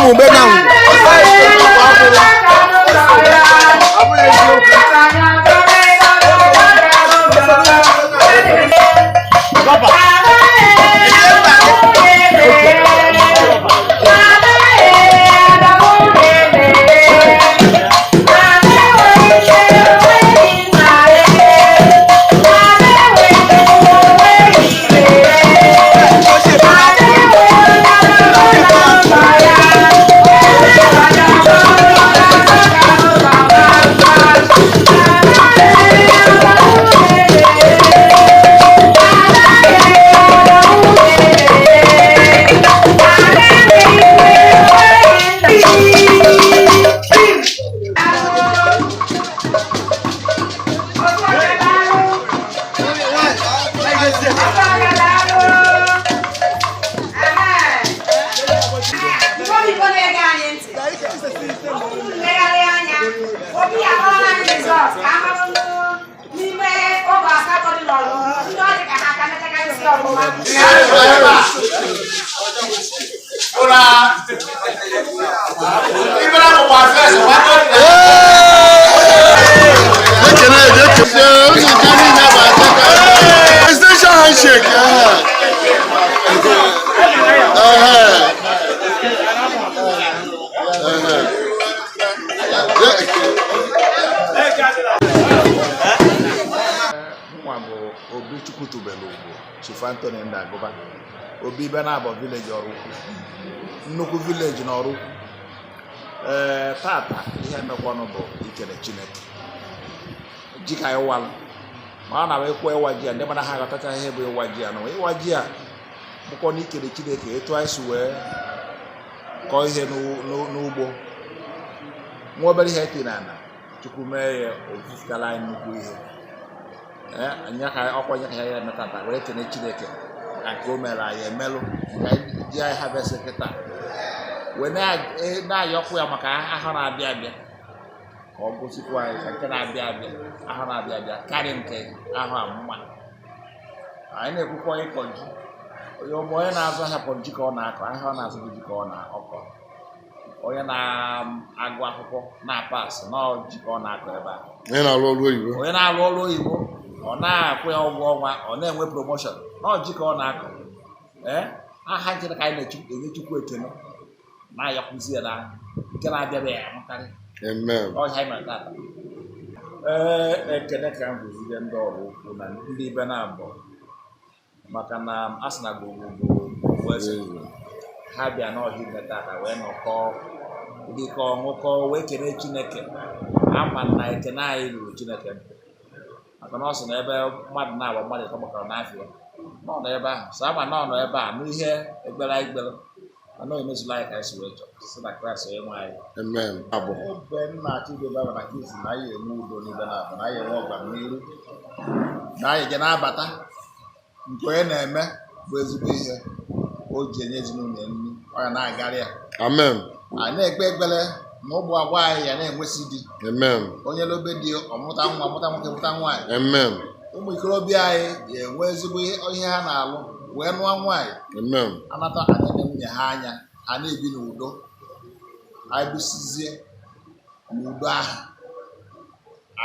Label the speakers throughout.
Speaker 1: Ụmụ be na ngwụ.
Speaker 2: Igbo na-ege anyị ntị, nlegharị anya obi akpọọla anyị result ka a marụ n'ime ogbe 8 dị n'Ọrụ, ndị ọ dị ka ha ka mechakarịsị ọfụma.
Speaker 1: Ekele ekele unu nke niile bụ ataka. Presidential handshake. Ehe. Ehe. Ehe.
Speaker 3: Nwa bụ Obi Chukwutubelu Ugbo, Chief Anthony Ndagụba, Obi Ibenabo village, Ọraukwu, nnukwu village na Ọraukwu. Ee, tata ihe emekwanụ bụ ikele Chineke. Ji ka anyị walụ ma ọ na-abụ ịkwụ ịwa ji a, ndị mana ha aghọtacha ihe bụ ịwa ji a. Na ịwa ji a bụkwa na ikele Chineke etu anyị si wee kọọ ihe n'ugbo, nwa obere ihe eti na ala, Chukwu mee ya ofufutara anyị nnukwu ihe. Ee, anya ka ọkwa anya ka ya eme tata wee kene Chineke maka nke o mere anyị, emelụ nke anyị ji anyị harvest kịta, wee na-ayọkwu ya maka ahọ na-abịa abịa, ka ọ gosikwa anyị ka nke na-abịa abịa, ahọ na-abịa abịa karịa nke ahọ a mma. Anyị na-ekwukwa ịkọ ji, onye ọma, onye na-azụ ahịa pọ ji ka ọ na-akọ, ahịa ọ na-azụ bụ ji ka ọ na-akọ. Onye na-agụ akwụkwọ na-apasị nọọ ji ka ọ na-akọ ebe a.
Speaker 1: Onye na-arụ ọrụ oyibo.
Speaker 3: Onye na-arụ ọrụ oyibo, ọ na-akwụ ya ụgwọ ọnwa, ọ na-enwe promotion, nọọ ji ka ọ na-akọ. Ee, aha nkịta ka anyị na-enye Chukwu ekele, na-ayọkwụzi ya na nke na-abịa ya amakarị.
Speaker 1: Amen.
Speaker 3: Ọhịa anyị mere tata. Ee, ekele ka m gụzide ndị Ọraukwu na ndị Ibenabo, maka na a sị na gbogbogbò eze ha bịa n'ọhịa ime tata wee nọkọọ, rikọọ, ṅụkọọ, wee kelee Chineke. Ama na ekene anyị ruru Chineke ntị, maka na ọ sị na ebe mmadụ na-agba mmadụ ịtọ gbakọrọ n'afọ nọ nọ ebe ahụ so ama na ọ nọ ebe a n'ihe ekpere anyị kpere, mana o emezula anyị ka anyị si wee chọọ sị na Kraịst onye nwe anyị.
Speaker 1: Amen. Abụ.
Speaker 3: Ebe nna achọ idebe na isi na anyị enwe udo n'Ibenabo, na anyị enwe ọganiru, na anyị ga na-abata nke onye na-eme bụ ezigbo ihe o ji enye ezinụlọ ya nri, ọ ya na-agarị ya.
Speaker 1: Amen.
Speaker 3: Anyị na-ekpe ekpere na ụmụ agwa anyị ya na-enwesị di.
Speaker 1: Amen.
Speaker 3: Onye lobe di, ọmụta nwa, mụta nwoke, mụta nwaanyị.
Speaker 1: Amen.
Speaker 3: Ụmụ ikorobịa anyị ga-enwe ezigbo ihe ha na-alụ wee nụọ nwaanyị.
Speaker 1: Amen.
Speaker 3: Anata anyị na nwunye ha anya, ha na-ebi n'udo. Anyị bisizie n'udo ahụ,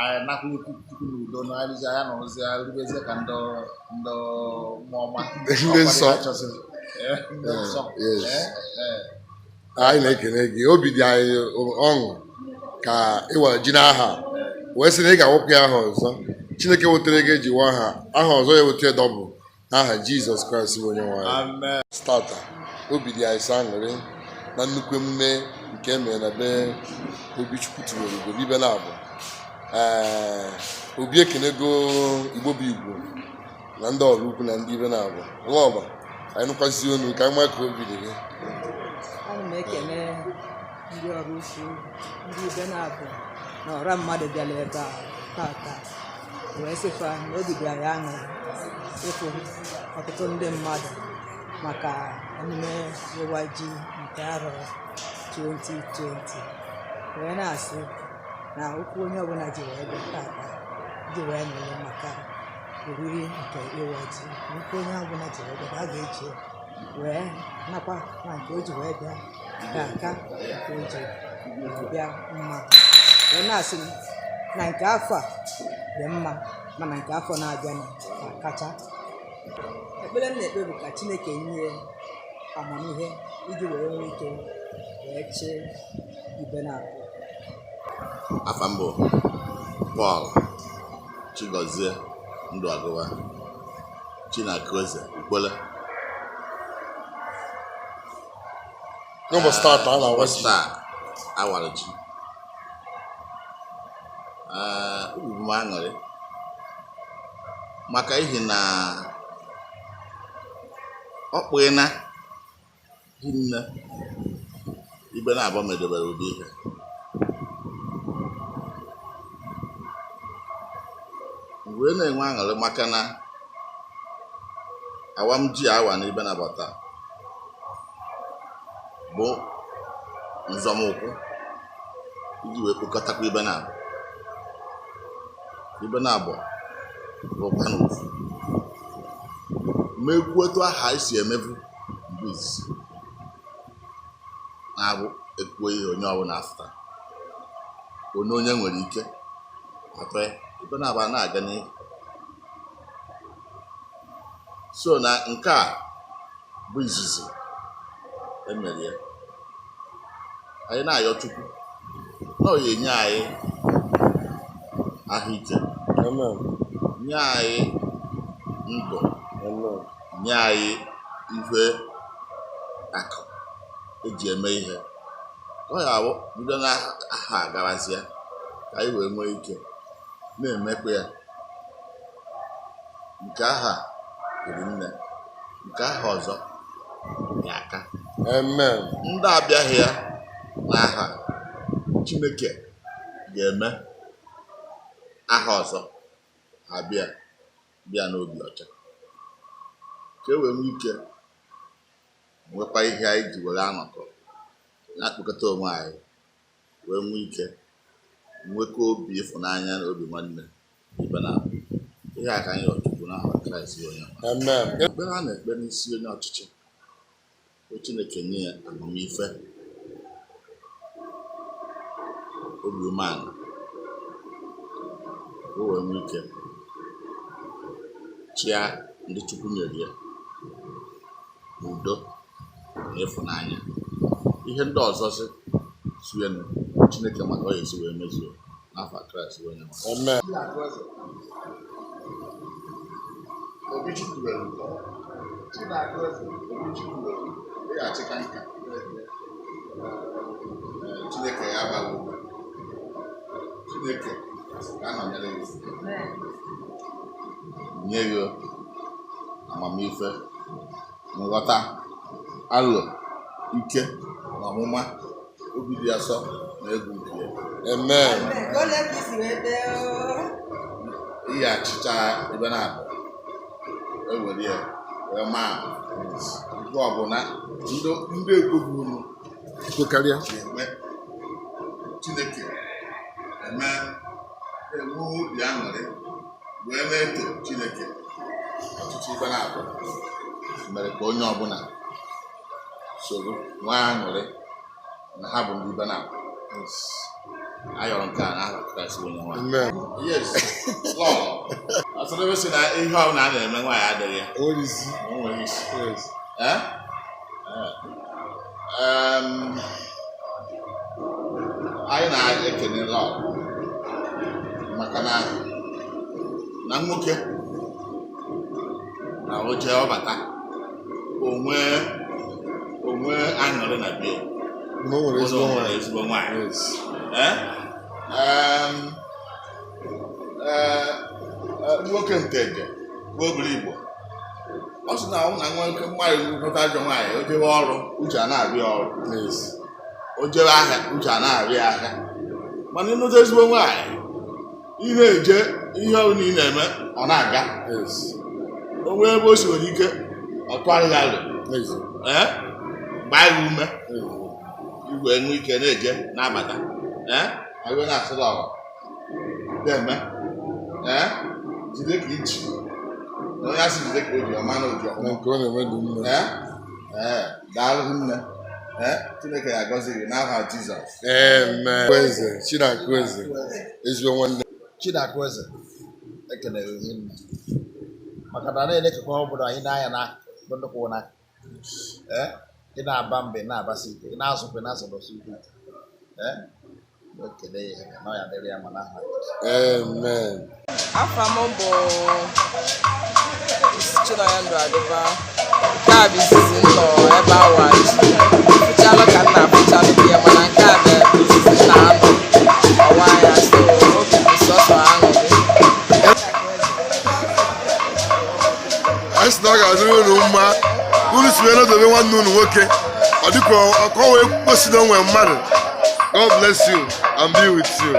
Speaker 3: anyị nakwuru Chukwu n'udo na anyị ya nọrọzie rubezie ka ndị ndị mmụọ ọma.
Speaker 1: Ndị nsọ.
Speaker 3: Ee, ndị nsọ.
Speaker 1: Yes.
Speaker 3: Ee, ee.
Speaker 1: Anyị na-ekele gị. Obi dị anyị ọṅụ ka ịwara ji n'aha wee sị na ị ga-awụpụ ya aha ọzọ. Chineke wetara gị ejiwa aha aha ọzọ, ya weta double n'aha Jizọs Kraịst bụ onye nwe anyị.
Speaker 3: Amen.
Speaker 1: Tata obi dị anyị sọ aṅụrị na nnukwu emume nke emere na be Obi Chukwu tubelu Ugo Ibenabo. Ee, Obi ekenego Igbo bụ Igbo na ndị Ọraukwu na ndị Ibenabo. Nwaọba, anyị nụkwazi onu ka anyị maa ka obi dị gị.
Speaker 4: Ana m ekene ndị Ọraukwu, ndị Ibenabo na ọra mmadụ bịara ebe a tata, wee sịkwa na obi dị anyị aṅụrị ịfụ ọtụtụ ndị mmadụ maka emume ịwa ji nke arọ 2020, wee na-asị na okwu onye ọbụla ji wee bịa tata ji wee nọrọ maka oriri nke ịwa ji, okwu onye ọbụla ji wee bịa ka a ga-eji wee nakwa na nke o ji wee bịa. Ga-aka nke o ji bịa mma, wee na-asị na nke afọ a dị mma, mana nke afọ na-abịa na kacha. Ekpere m na-ekpe bụ ka Chineke nye amamihe iji wee nwee ike wee chịị Ibenabo.
Speaker 3: Afa m bụ Paul Chigozie Ndụagụba Chinakụeze Ukwele.
Speaker 1: N'ụbọchị taata a na-awa
Speaker 3: Ụbọchị
Speaker 1: ji.
Speaker 3: Taa awara ji. Ee, obi bụ m aṅụrị maka ihi na ọ kpụghị na hinne Ibenabo medobere ụdị ihe wee na-enwe aṅụrị maka na awam ji awa na Ibenabo taa bụ nzọmụkwụ iji wee kpokọtakwa Ibenabo. Ibenabo bụkwa n'ofu mekwu etu aha anyị si emebu mgbe izizi na-abụ ekwuo ihe onye ọbụla afụta onye onye nwere ike atọ ya. Ibenabo a na-aga n'ihu, so na nke a bụ izizi emere ya. Anyị na-ayọ Chukwu na ọ ya enye anyị ahụike,
Speaker 1: Amen.
Speaker 3: nye anyị ndụ,
Speaker 1: Amen.
Speaker 3: nye anyị ife akụ eji eme ihe ka ọ ga-abụ bido n'aha agarazịa ka anyị wee nwee ike na-emekwa ya. Nke aha riri nne, nke aha ọzọ ya aka.
Speaker 1: Amen.
Speaker 3: Ndị abịaghị ya n'aha, Chineke ga-eme aha ọzọ abịa bịa n'obi ọcha ka e wee nwee ike nwekwa ihe anyị ji were anọkọ na-akpọkọta onwe anyị, wee nwee ike nwekọ obi ịfụnanya na obi nwanne ibe na ihe a ka anyị rịọ Chukwu n'aha Kraịst bụ onye nwe.
Speaker 1: Amen.
Speaker 3: Ekpere a na-ekpe n'isi onye ọchịchị bụ Chineke nye ya amamife, obi umeala, ka o wee nwee ike chịa ndị Chukwu nyere ya n'udo na ịfụnanya. Ihe ndị ọzọ si suenu Chineke maka ọ ga-esi wee mezuo n'afọ Kraịst bụ onye nwe.
Speaker 1: Amen.
Speaker 3: Obi Chukwubelu, Chinakụeze Obi Chukwubelu, ị ga-achịka nka. Ee, Chineke ya abaghị ume. Chineke ga-anọnyere gị, nye gị amamife, nghọta, alụ ike na ọmụma, obi dị asọ na egwu nke ya.
Speaker 1: Amen.
Speaker 4: Ka ole ka isi wee kpee oo?
Speaker 3: Ihe achịcha Ibenabo ewere ya wee maa nke ọbụla ndị ekweghị unu
Speaker 1: Kwe karịa.
Speaker 3: ga-ekwe. Chineke eme enwe obi aṅụrị wee na-eto Chineke. Ọchịchị Ibenabo mere ka onye ọbụla soro nwee aṅụrị na ha bụ ndị Ibenabo. Ayọrọ nke a n'aha Kraịst bụ onye nwe anyị.
Speaker 1: Amen.
Speaker 3: Yes, Lord. Ọsọdebe sị na ihe ọbụla a na-eme nwaanyị adịghị ya.
Speaker 1: Enwere isi.
Speaker 3: O nwere isi.
Speaker 1: Yes.
Speaker 3: Eh? Eh. Anyị na-ekene Lord maka na nwoke na oche ọbata onwe aṅụrị na bie
Speaker 1: Na o nwere ezigbo
Speaker 3: ụlọ nwere
Speaker 1: nwaanyị.
Speaker 3: Ezigbo nwaanyị.
Speaker 1: Yes.
Speaker 3: Eh? Nwoke nteje bụ obere Igbo, ọ sị na ọ na nwoke mmadụ nweta ajọ nwaanyị, o jewe ọrụ, uche a na-arịa ọrụ.
Speaker 1: Yes.
Speaker 3: O jewe ahịa, uche a na-arịa ahịa. Mana ịnụta ezigbo nwaanyị, ị na-eje ihe ọbụla ị na-eme, ọ na-aga.
Speaker 1: Yes.
Speaker 3: O nwee ebe o si nwere ike ọ tụgharịghị alụ.
Speaker 1: Yes.
Speaker 3: Ee, gbaa ya ume
Speaker 1: Yes.
Speaker 3: igwe nwee ike na-eje na-abata. Ee, anyị na-asịrị ọra na-eme, ee, jide ka iji na onye asị jide ka o ji ọma na oji
Speaker 1: Na
Speaker 3: ọma.
Speaker 1: nke ọ na-eme dị mma.
Speaker 3: Ee, ee, daalụ nne. Ee, Chineke ya agọzi gị n'aha Jizọs.
Speaker 1: Amen. Eze Chinakụ eze, ezigbo nwanne.
Speaker 3: Chinakụ eze, ekelere gị nne maka na na-elekekwa ọ bụla anyị na-anya na bụ nnukwu na ee ị na-aba mba, ị na-abasi ike, ị na-azụkwa, ị na-azụdọsi ike. Ee, ekele ya na ọ ya dịrị ya ma n'aha Jizọs.
Speaker 1: Amen.
Speaker 5: Afa m bụ Chinonye Ndụ Agụba. Nke a bụ izizi m nọ ebe awa ji. Fụchalụ ka m na-afụchalụ gị ya, mana nke a bụ izizi m na-anọ ọwa ya, so obi bụ sọsọ aṅụrị.
Speaker 1: Anyị sị na ọ ga-adịrị unu mma. Unu si wee nọdobe nwanne unu nwoke, ọ dịka ọ wee gosi na o nwere mmadụ. God bless you and be with you.